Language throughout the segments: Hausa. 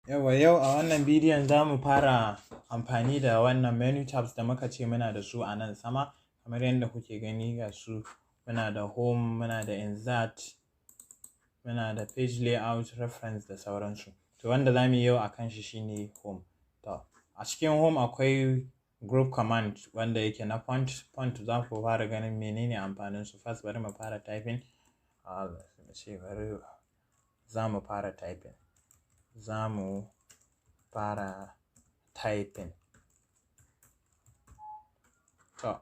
Yawwa, yau a wannan bidiyon za mu fara amfani da wannan menu tabs da muka ce muna da su a nan sama. Kamar yadda kuke gani, ga su, muna da home, muna da insert, muna da page layout, reference da sauransu. To, wanda za mu yi yau a kan shi shine home. To, a cikin home akwai group command wanda yake na font. Font za ku fara ganin menene amfanin su. First, bari mu fara typing, ce bari za mu fara typing, za mu fara typing. To,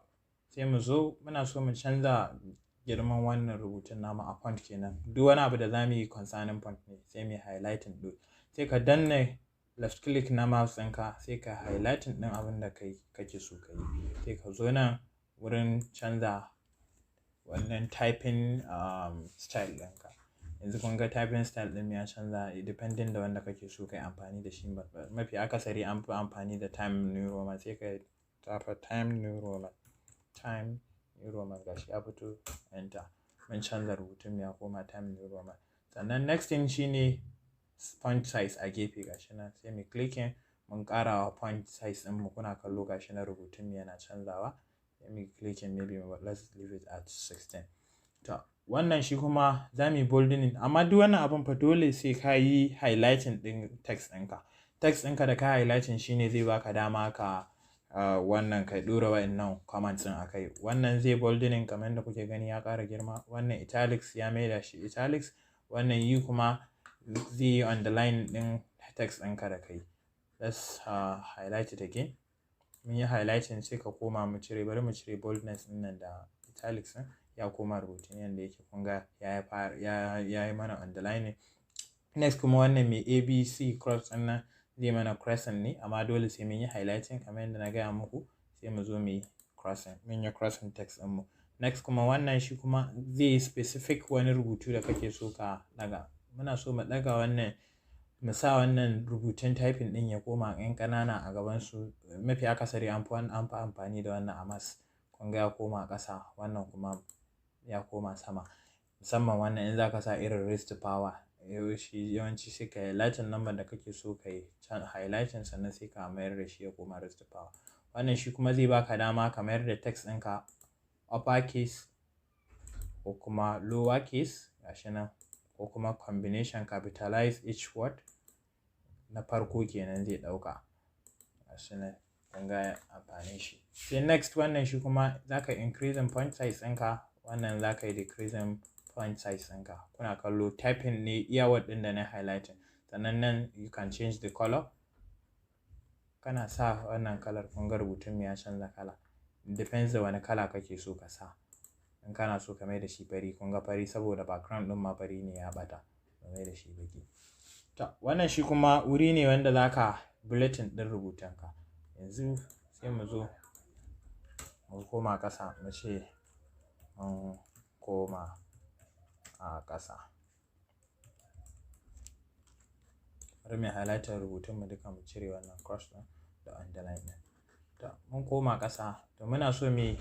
sai mu zo muna so mu canza girman wannan rubutun namu a font kenan. Duk wani abu da za mu yi concerning font ne, sai mu yi highlighting ɗin. Sai ka danna left click na mouse ɗinka, sai ka highlighting ɗin abin da kai kake so ka yi. Sai ka zo nan wurin canza wannan typing style ɗinka. Yanzu kun ga typing style ɗin ya canza depending da wanda kake so ka yi amfani da shi. Mafi akasari an fi amfani da Time New Roman. Sai ka tafa Time New Roman, Time New Roman, gashi ya fito, enter. Mun canza rubutun ya koma Time New Roman. Sannan next thing shine font size a gefe, gashi nan, sai mu clicking, mun ƙara wa font size ɗin mu. Kuna kallo, gashi nan rubutun yana canzawa. Sai mu clicking, maybe let's leave it at 16. To, wannan shi kuma za mu yi bolding, amma duk wannan abun fa dole sai ka yi highlighting ɗin text ɗinka. Text ɗinka da ka highlighting shine zai baka dama ka wannan kai ɗora wa'innan commands ɗin akai. Wannan zai bolding, kamar yadda kuke gani ya ƙara girma. Wannan italics, ya maida shi italics. Wannan yi kuma zai yi underline ɗin text ɗinka da kai. Let's highlight it again. Mun yi highlighting, sai ka koma mu cire, bari mu cire boldness ɗin nan da italics ɗin, ya koma rubutun yadda yake. Kun ga ya yi mana underlining. Next kuma wannan mai ABC cross ɗin nan zai mana crossing ne, amma dole sai mun yi highlighting kamar yadda na gaya muku. Sai mu zo mu yi crossing, mun yi crossing text ɗin mu. Next kuma wannan shi kuma zai yi specific wani rubutu da kake so ka ɗaga. Muna so mu ɗaga wannan, mu sa wannan rubutun typing ɗin ya koma ƴan ƙanana a gaban su. Mafi akasari an fi amfani da wannan a maths. Kun ga ya koma ƙasa, wannan kuma ya koma sama. Musamman wannan in za ka sa irin raise to power shi, yawanci sai ka highlighting number da kake so ka yi highlighting, sannan sai ka mayar da shi ya koma raise to power. Wannan shi kuma zai baka dama ka mayar da text ɗinka upper case ko kuma lower case, gashi nan, ko kuma combination, capitalize each word. Na farko kenan zai ɗauka, gashi nan, kun ga amfanin shi. Sai next, wannan shi kuma za ka increasing font size ɗinka, wannan za ka yi decreasing font size ɗinka. Kuna kallo, typing ne iya word ɗin da na highlighting. Sannan nan you can change the color. Kana sa wannan kalar, kun ga rubutun ya canza kala. Depends da wani kala kake so ka sa. In kana so ka mai da shi fari, kun ga fari, saboda background ɗin ma fari ne, ya ɓata, ka mai da shi baƙi. To, wannan shi kuma wuri ne wanda za ka bulleting ɗin rubutunka. Yanzu sai mu zo mu koma ƙasa, mu ce mun koma a ƙasa. Bari mu highlighting rubutun mu duka, mu cire wannan cross ɗin da underline ɗin. To, mun koma ƙasa. To, muna so mu yi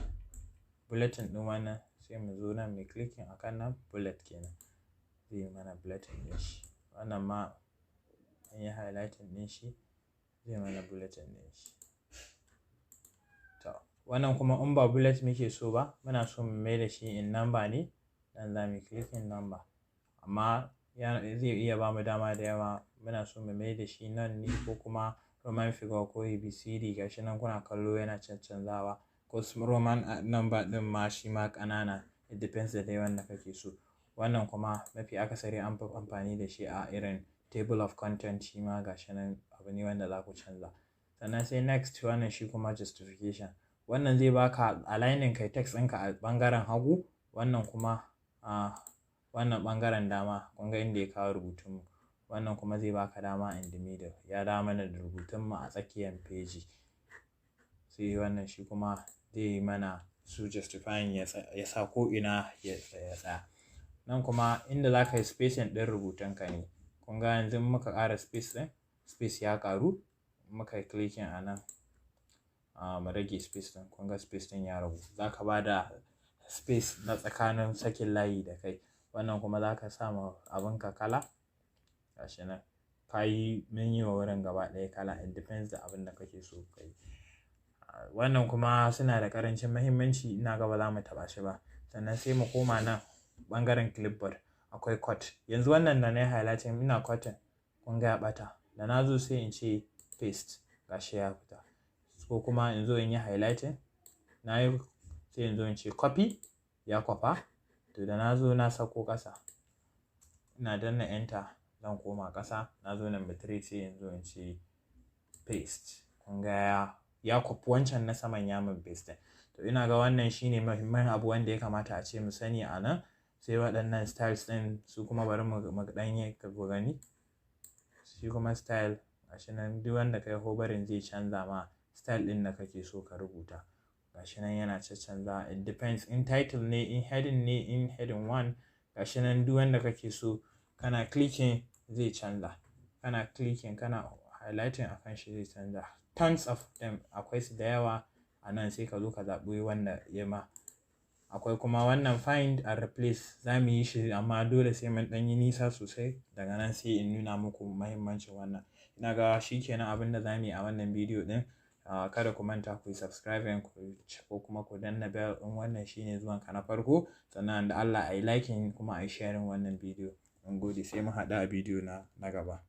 bulleting ɗin wannan, sai mu zo nan mu clicking akan nan, bullet kenan, zai yi mana bulleting ɗin shi. Wannan ma an yi highlighting ɗin shi, zai mana bulleting ɗin shi. To, wannan kuma in ba bullet muke so ba, muna so mu mai da shi in number ne, nan za mu yi clicking number. Amma zai iya bamu dama da yawa. Muna so mu mai da shi nan ne, ko kuma Roman figure ko ABCD, gashi nan kuna kallo yana caccanzawa, ko Roman number ɗin ma shi ma ƙanana. It depends da dai wanda kake so. Wannan kuma mafi akasari an fi amfani da shi a irin table of content. Shi ma gashi nan, abu ne wanda za ku canza. Sannan sai next, wannan shi kuma justification. Wannan zai baka aligning kai text ɗinka a ɓangaren hagu, wannan kuma a wannan ɓangaren dama. Kun ga inda ya kawo rubutun mu. Wannan kuma zai baka dama in the middle, ya dawo mana da rubutun mu a tsakiyar peji. Sai wannan shi kuma zai yi mana su justifying, ya sa ko ina ya tsaya. Nan kuma inda za ka yi spacing ɗin rubutunka ne. Kun ga yanzu muka ƙara space ɗin, space ya ƙaru. Muka yi clicking a nan, mu rage space ɗin, kun ga space ɗin ya ragu. Za ka ba da space na tsakanin sakin layi da kai. Wannan kuma za ka sa ma abinka kala, gashi nan. Ka yi, mun yi wa wurin gaba ɗaya kala. It depends da abin da kake so ka yi. Wannan kuma suna da ƙarancin muhimmanci, ina ga ba za mu taɓa shi ba. Sannan sai mu koma nan ɓangaren clipboard, akwai cut. Yanzu wannan da na yi highlighting, ina cutting, kun ga ya ɓata. Da na zo sai in ce paste, gashi ya fita. Ko kuma in zo in yi highlighting na yi, sai in zo in ce copy, ya kwafa. To, da na zo na sako ƙasa, ina danna enter zan koma ƙasa. Na zo number 3, sai in zo in ce paste. Kun ga ya kwafi wancan na saman, ya min paste. To, ina ga wannan shine muhimman abu wanda ya kamata a ce mu sani a nan. Sai waɗannan styles ɗin, su kuma bari mu ɗan yi ku gani. Shi kuma style, gashi nan, duk wanda kai hovering zai canza ma style ɗin da kake so ka rubuta. Gashi nan yana caccanza. It depends, in title ne, in heading ne, in heading 1, gashi nan, duk wanda kake so kana clicking zai canza. Kana clicking, kana highlighting akan shi, zai canza. Tons of them, akwai su da yawa a nan. Sai ka zo ka zaɓi wanda ya ma. Akwai kuma wannan find and replace, za mu yi shi, amma dole sai mun ɗan yi nisa sosai daga nan, sai in nuna muku mahimmancin wannan. Ina ga shi kenan abin da za mu yi a wannan bidiyo ɗin. Kada ku manta ku yi subscribing ko kuma ku danna bell in wannan shine zuwan ka na farko. Sannan da Allah a yi liking kuma a yi sharing wannan bidiyo. Mun gode, sai mu haɗu a bidiyo na gaba.